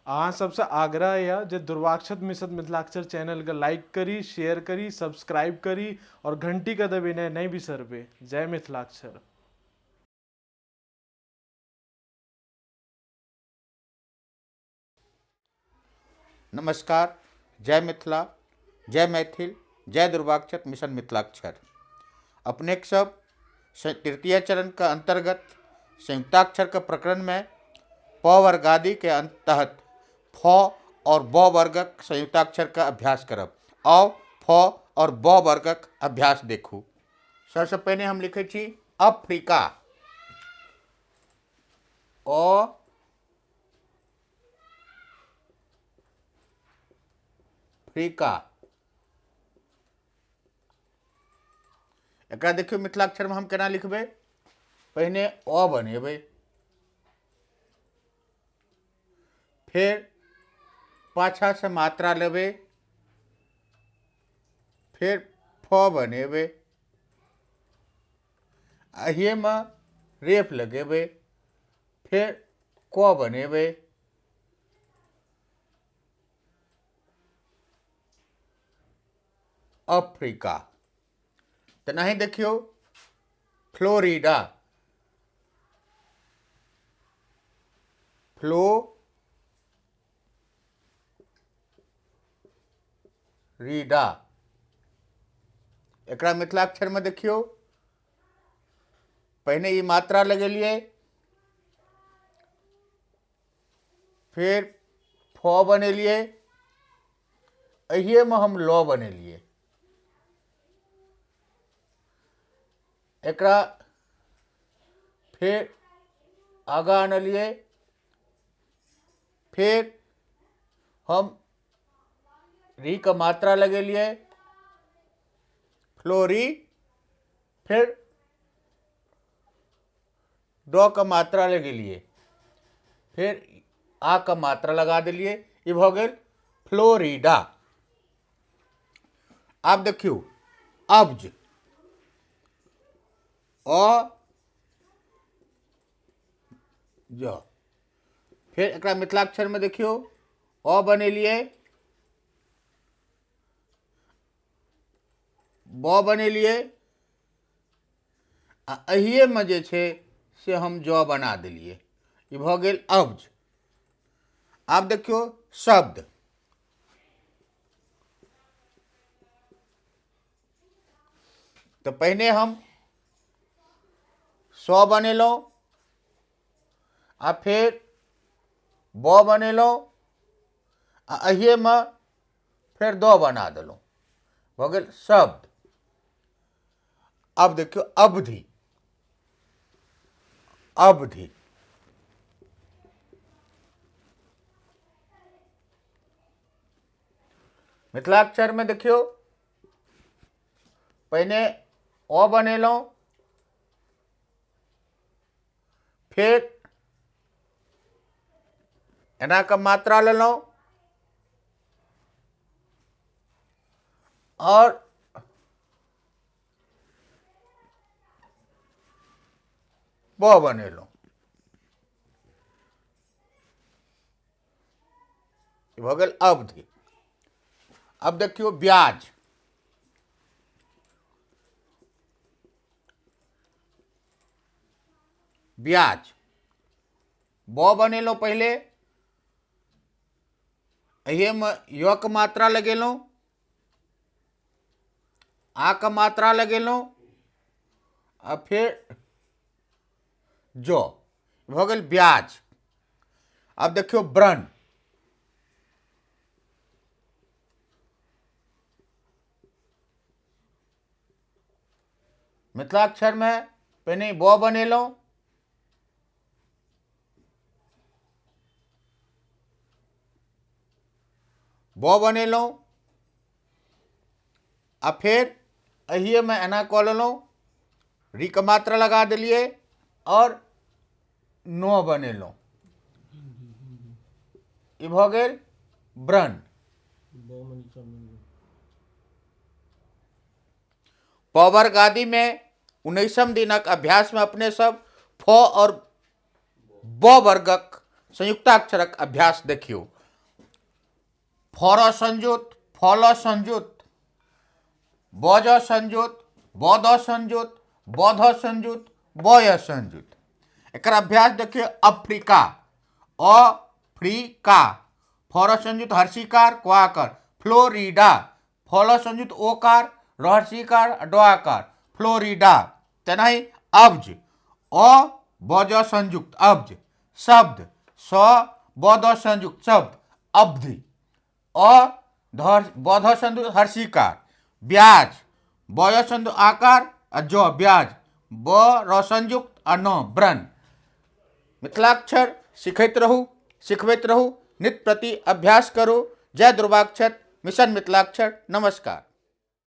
अहाँ सबसँ आग्रह यऽ जे दुर्वाक्षत मिश्र मिथिलाक्षर चैनलके लाइक करी, शेयर करी, सब्सक्राइब करी और घंटीके दबेनाइ नहि बिसरबै। जय मिथिलाक्षर। नमस्कार, जय मिथिला, जय मैथिल, जय दुर्वाक्षत मिशन मिथिलाक्षर। अपने सब तृतीय चरण के अंतर्गत संयुक्ताक्षर के प्रकरण में प वर्गादि के तहत फ और ब वर्गक संयुक्ताक्षर का अभ्यास करब। आओ फ और ब वर्गक अभ्यास देखू। सबसे पहले हम लिखे छी अफ्रीका। अ फ्रीका। एकरा देखियौ मिथिलाक्षर में हम केना लिखबै। पहिने अ बनेबै, फिर पाछा से मात्रा लेबै, फिर फ बनेबै, एहिमे रेफ लगेबै, फिर क बनेबै, अफ्रीका। तेनाही देखियौ फ्लोरिडा। फ्लो रीडा। एकरा मिथिलाक्षर में देखियौ पहिने ई मात्रा लगेलियै, फिर फ बनेलियै, एहिमे हम ल बनेलियै। एकरा फिर आगाँ आनलियै, फिर हम री के मात्रा लगेलियै, फ्लोरी, फिर ड के मात्रा लगेलियै, फिर आ के मात्रा लगा देलियै। ई भऽ गेल फ्लोरिडा। आब देखियौ अब्ज। अ ज। फिर एकरा मिथिलाक्षर में देखियौ अ बनेलियै, ब बनेलियै, आ एहिएमे जे छै से हम ज बना देलियै। ई भऽ गेल अब्ज। आब देखियौ शब्द। तऽ पहिने हम स बनेलहुँ आ फेर ब बनेलहुँ आ एहिएमे फेर द बना देलहुँ, भऽ गेल शब्द। आब देखियौ अवधि। अवधि। मिथिलाक्षर में देखियौ पहिने अ बनेलहुँ, फिर एना कऽ मात्रा लेलहुँ और ब बनेलहुँ। भऽ गेल अवधि। अब देखियौ ब्याज। ब्याज ब बनेलहुँ पहिले, एहिमे य के मात्रा लगेलहुँ, आ के मात्रा लगेलहुँ आ फिर ज, भऽ गेल ब्याज। आब देखियौ व्रण। मिथिलाक्षर में पहिने ब बनेलहुँ, ब बनेलहुँ आ फेर एहिएमे एना कऽ लेलहुँ, री के मात्रा लगा देलियै और न बनेलहुँ। ई भऽ गेल व्रण। प वर्गादि में 19म दिनक अभ्यास में अपने सब फ और ब वर्गक संयुक्ताक्षरक अभ्यास देखियौ। फर संयुक्त फल संयुक्त, बज संयुक्त बद संयुक्त, बध संयुक्त बय संयुक्त। एकर अभ्यास देखिए अफ्रीका, अफ्रीका, फर संयुक्त हर्षिकार क्वाकर, फ्लोरिडा, फल संयुक्त ओकार रहर्षिकार डोआकार, फ्लोरिडा। तेनाही अब्ज, अ बज संयुक्त अब्ज, शब्द स बद संयुक्त शब्द अब्धि, अ धर बध संयुक्त हर्षिकार, ब्याज बय संयुक्त आकार आ ज ब्याज, ब र संयुक्त आ न ब्रन। मिथिलाक्षर सिखैत रहू, सिखबैत रहू, नित्य प्रति अभ्यास करू। जय दुर्वाक्षर, मिशन मिथिलाक्षर। नमस्कार।